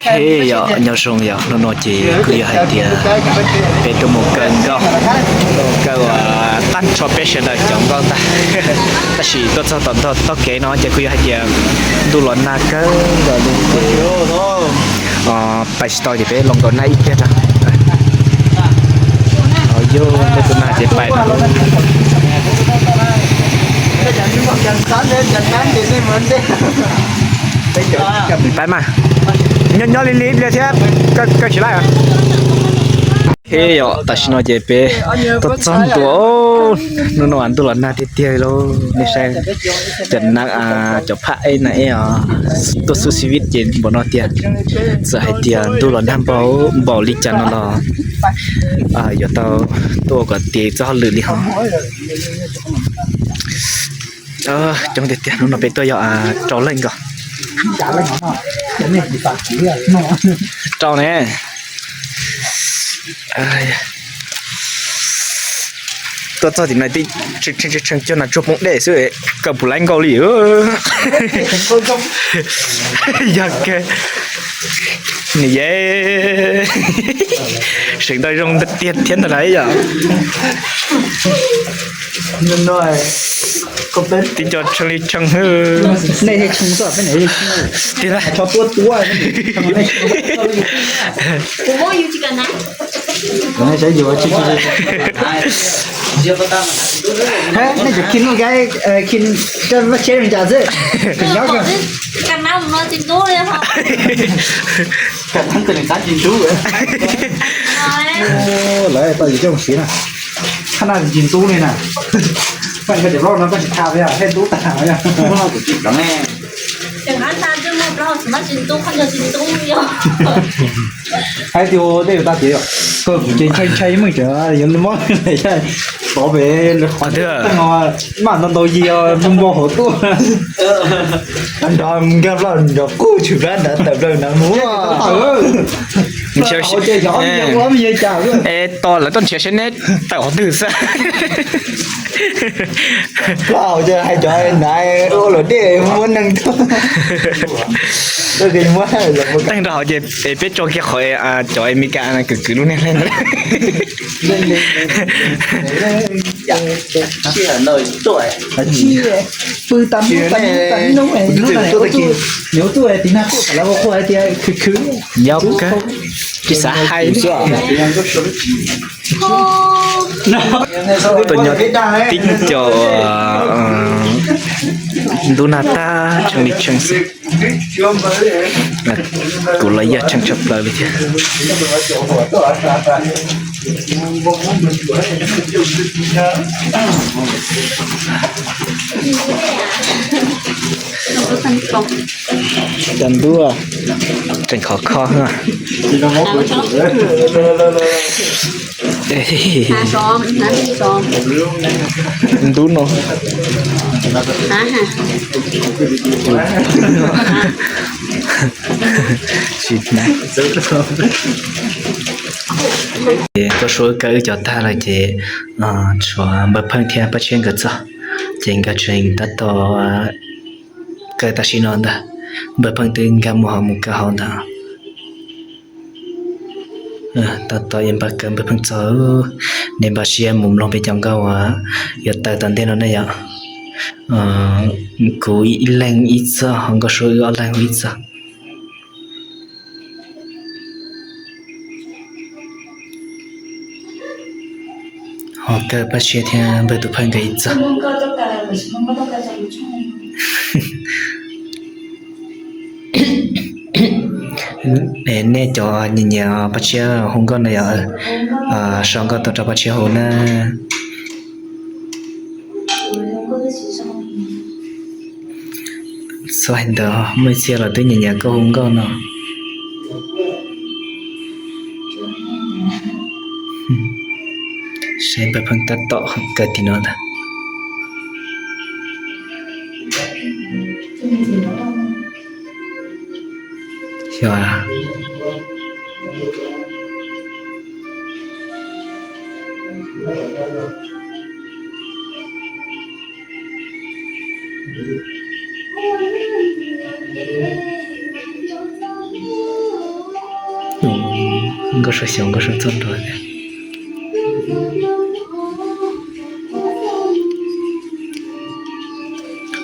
He yog nyob zoo yog hnub no ces kuj yog hais tias peb tuaj mus kaw nkauj, kaw uas tag nrho peb sawv daws cov nkauj ntag. Tab sis tuaj txog tom ntog tog kev no ces kuj yog hais tias ntuj los nag kawg nkaus li ces pais tsis tau ces peb los nkaum nag ib pliag tso. Yog ntuj tsis nag ces pais. Pais mas, nyob nyob li li ib pliag thiab kaw tsis laij. He yog tam sim no ces peb tuaj txog ntua, hnub no ntuj los nag tiag tiag li lauj. Nej saib cov na, cov phaj eb na eb os, tuaj xub xib vib ces npaum no tiag. Txawm hais tias ntuj los nag npaum npaum li cas no los yuav tau tuaj ua kom tiav txoj hauj lwm li hos. Coob tiag tiag, hnub no peb tuaj yog rau leej nkaus. Rau ne. Tuaj txog tim no tseem tseem cog nas tsuag poob dej xwb, kaw puas laib nkaus li. Yog kawg. Nws yeej seev ntau zoo tiag thiab ntag lauj yom. Tib co tshee li tshee. Tiag. Nej cov khin lub nkaib, khin rau vaj tsheb li cas xwb. Nyob kawg. Lawv tau yus coj mus siv na. Qhov no tsis ntub li na. Koj cov vlog no koj tsis tha thiab, thiaj ntub tag. Hais tias tej tag ces koj kuv ces ntshai ntshai meej tseem yuav mob tov pem qhov twg, mam ntau ntau yi npau hauv tuaj. Nrov nkag plaws nrov quj tshwm plab nrad tawm plaws nrad mus. Es tos lawv tuaj nrhiav seb neb tawm qhov twg xwb. Plaub hau ces hais cov nav ua luam dej muab neeg tuaj. Teej rau hauv ces peb tso kiag qhov cov Amelikas kwv kwv lub niag leeg. Pw tas hnub tas hnub tas hnub, nws ua tuaj tiv nag tuaj kom lawv ua qhua hais tias khwv khwv. Nyob kawg, tsis xav hais. Tuaj nyob tib co ntub nag tag tshee li tshee xwb. Kuv los yog tshee tshaj plaws li thiab. Cov ntub tseem khov kho. Ntub no. Ces Nkauj Suab wb kaw wb cov tag lawm ces tshuav Npawg Pheej thiab Paj Tshiab nkawd txog, ces nkawd tseem tab tom kaw tam sim no ntag. Npawg Pheej twb nkag mus hauv mus kaw hauv ntag. Tab tom yuav npaj kaw Npawg Pheej txog, nej npaj siab mus mloog peb cov nkauj uas yuav tawm tom ntej no ne yom. Kuv ib leeg ib txoj, ho Nkauj Suab wb ob leeg ib txoj. Ho kaw Paj Tshiab thiab Npawg Tus Pheej nkawd ib txoj. Nej cov nyiam nyiam Paj Tshiab hu nkauj no yog sau nkauj tuaj rau Paj Tshiab hu na. Txhob hais ntawd, muaj ib txhia los twb nyiam nyiam koj hu nkauj no. Saib Npawg Pheej tab tom kaw tim no ntag. Xyov. Nkauj Suav xyaum Nkauj Suav txoj nrog tias,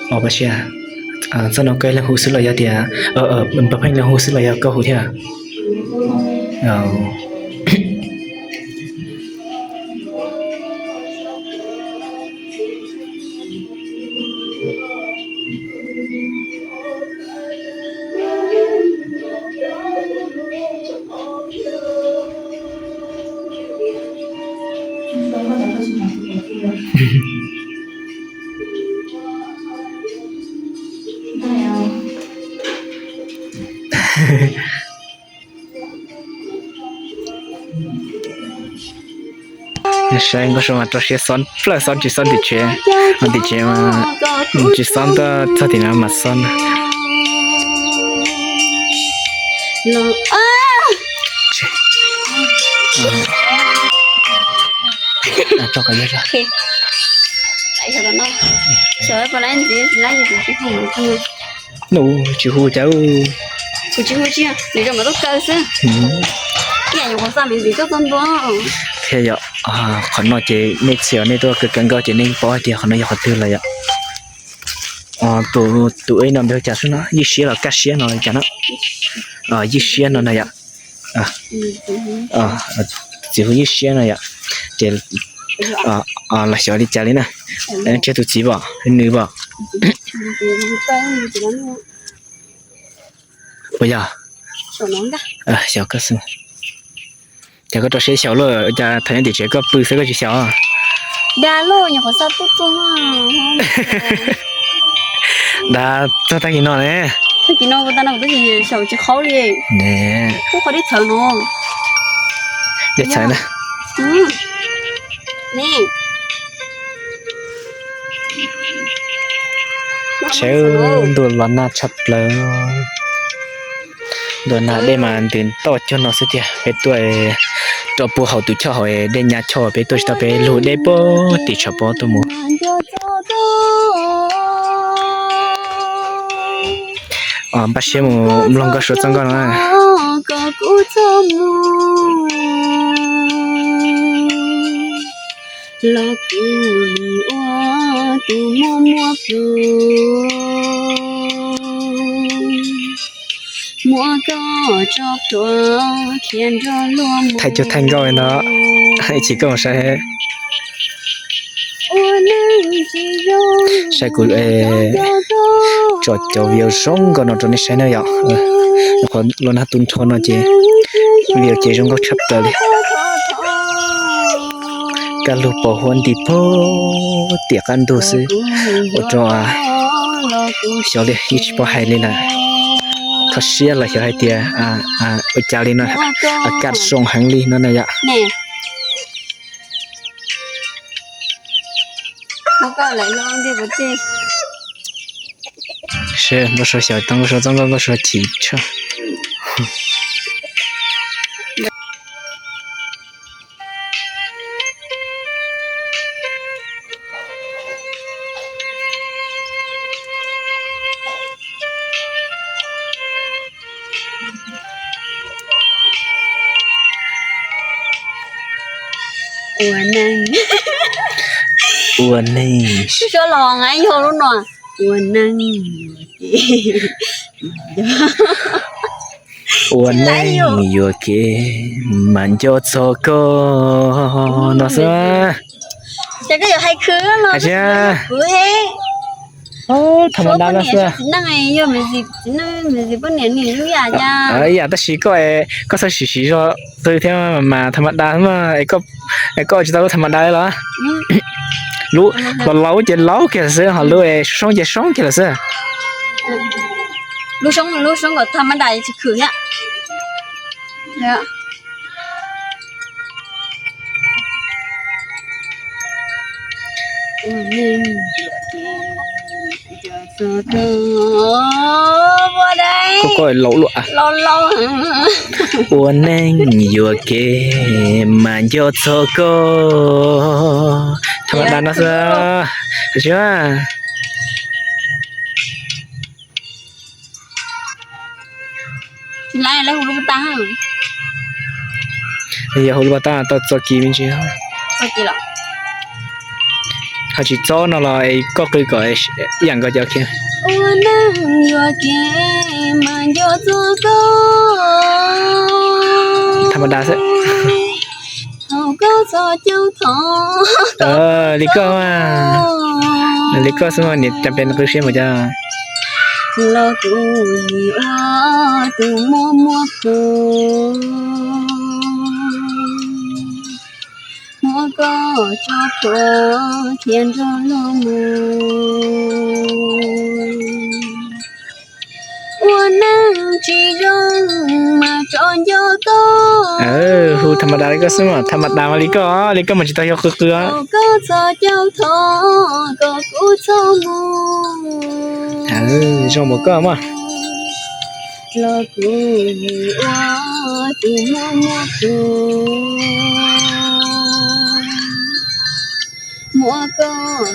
o, Paj Siab, txoj no koj leej hu xwb los yog tias, Npawg Pheej leej hu xwb los yog koj hu thiab? Saib Nkauj Suav mas rau siab xob plaws, xob tsis xob tim tsev, mas tim tsev mas tsis xob, txog tim no mas xob na. Nws tsis hu cas. Thiab yog qhov no ces nej txhia nej tuaj kawg kawg nkauj ces nej paub hais tias qhov no yog qhov twg lawm yom. Tus ib no npe hu cas xwb no, Ywj Siab los Kaj Siab no li cas no. Ywj Siab no na yom. Txiv hu Ywj Siab no yom. Ces los xyov li cas li na. Tsiab tus txiv pom nws pom. Ua yog, xyov koj xwb. Cas koj rau siab xyaum luaj, cas thaum nyob tim tsev koj pw xwb koj tsis xyaum? Dag txog tag kis no ne. Tag kis no kuv tag no kuv twb xyaum tsis qhaub li. Kuv qhov dib txhawv no. Dib txhawv na. Tsheb ntuj los nag tshaj plaws. Ntuj nag dej mas ntws toj cuag no xwb tiag. Peb tuaj rau puag hauv tus choj hauv dej nyab choj, peb tuaj tsis tau, peb lug dej puag tim tshav pob tuaj mus. Npaj siab mus mloog Nkauj Suav txoj nkauj no. Los kuv li ua tus muaj muaj plhu, muab koj tso plhuav khiav nrog luag mus. Thaij cuag thaij nkauj li no, ib chim koj mus saib. Saib kuv tso cov video zoo nkauj no rau nej saib na yom. Qhov los nag tu nrho no ces video ces zoo nkauj tshaj plaws li. Kaj lug pos huab nti puag tim qab ntug xwb, ua rau xyov li yeej tsis paub hais li lawm. Kho siab los xyov hais tias ua cas li no, kaj zoo heev li no na yom. Seb Nkauj Suav xyaum tau Nkauj Suav txoj nkauj, Nkauj Suav chim tshaj. Ua neej, ua neej, suab los nqa yog lub no. Ua neej, ua neej yuam kev mas nco txog koj no xwb. Hais tias tha ma da no xwb. Ib yam tab sis koj, koj txhob siv siv zog twg thiab mas tha ma da mas, koj tsis tau lub tha ma da los? Lub laus laus ces laus kiag lawm xwb, ho lub soob soob ces soob kiag lawm xwb. Lub soob, lub soob kom tha ma da tsis khwm thiab. Koj, koj laus luaj. Ua neej yuam kev mas nco txog koj. Tha ma da no xwb. Tsis laiv lawv hu lub tag. Yog hu lub pas tab tau txoj kev me ntsis. Ho tsis txob no los es koj qw kom ib yam nkaus cov kiag. Ua neej yuam kev mas nco txog koj. Tham mas das xwb. Thaum koj txhos caug thov. Li koj, li koj xwb mas niam cas pes qw siab mus cas. Los kuv ua tus muaj muaj hlub. Muab koj tso plhuav thiab nrog luag mus. Ua neej tsis zoo mas tso nco koj. Hu tham mas das li koj xwb mas, tham mas das mas li koj, li koj mas tsis tau yog qw qw. Koj txhos caug thov kom kuv txhob mus. Zoo mus koj mas. Los kuv ua tus muaj muaj hlub. Muab koj.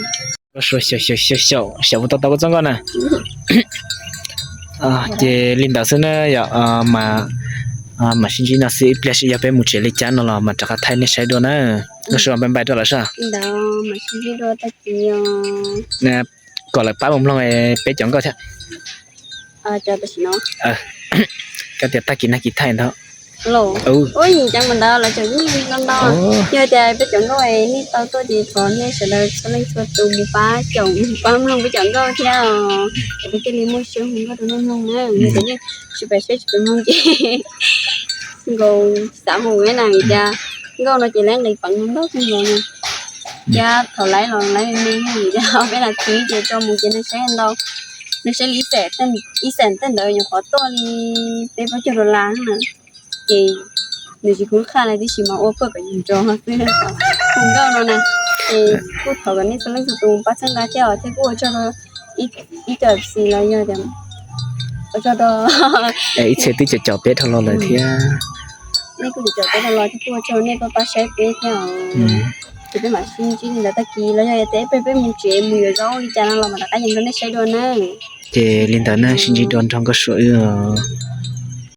Xyaum xyaum xyaum xyaum xyaum mus tau tau koj txoj nkauj na. Ces li ntawd xwb na yom, mas sib ntsib no xwb, ib pliag yog peb mus tsev li cas no los mas rov qab thaij nej saib dua na. Koj sub peb npaj rau lawm sas. Kom lawv pab mus mloog peb cov nkauj thiab. Koj tias tag kis nag kis thaij ntag. Ua yim ceev mas ntawd los tseem yeej ntau ntau. Yog tias peb cov nkauj nej tau tuaj ces thov nej sawv daws txhua leej txhua tus mus pab caum pab mloog peb cov nkauj thiab os, es peb thiaj li muaj siab hu nkauj rau nej mloog na. Yog tias nej tsis pab saib tsis pab mloog ces nkaus xav mus na, vim tias nkauj no ces lawv nqis peev ntau kawg nkaus na. Thiab thaum lawv los lawv me me vim tias peb nas txiv ces tso mus ces neeg saib ntau, neeg saib li ib xeem tej ntawd nyuam qhuav tuaj li peb plaub caug dollar na. Ces nws tsis khuv qhaj li tib si mas ua pawg kom yus nrog xwb. Hu nkauj no na, ces kuj thov kom nej txhua leej txhua tus pab txhawb nqa thiab os, thiab kuj ua tsaug rau ib co F C los yog tias ua tsaug rau ib txhia twb caum caum peb dhau los lawm thiab. Nej kuj caum caum peb dhau los thiab kuj ua tsaug nej pab pab saib peb thiab os. Ces peb mam sib ntsib li ntawd tag kis los yog tias peb peb mus tsev mus yuav zaub li cas no los mam rov qab yees rau nej saib dua na. Ces li ntawd na, sib ntsib dua nrog nkauj suav wb os.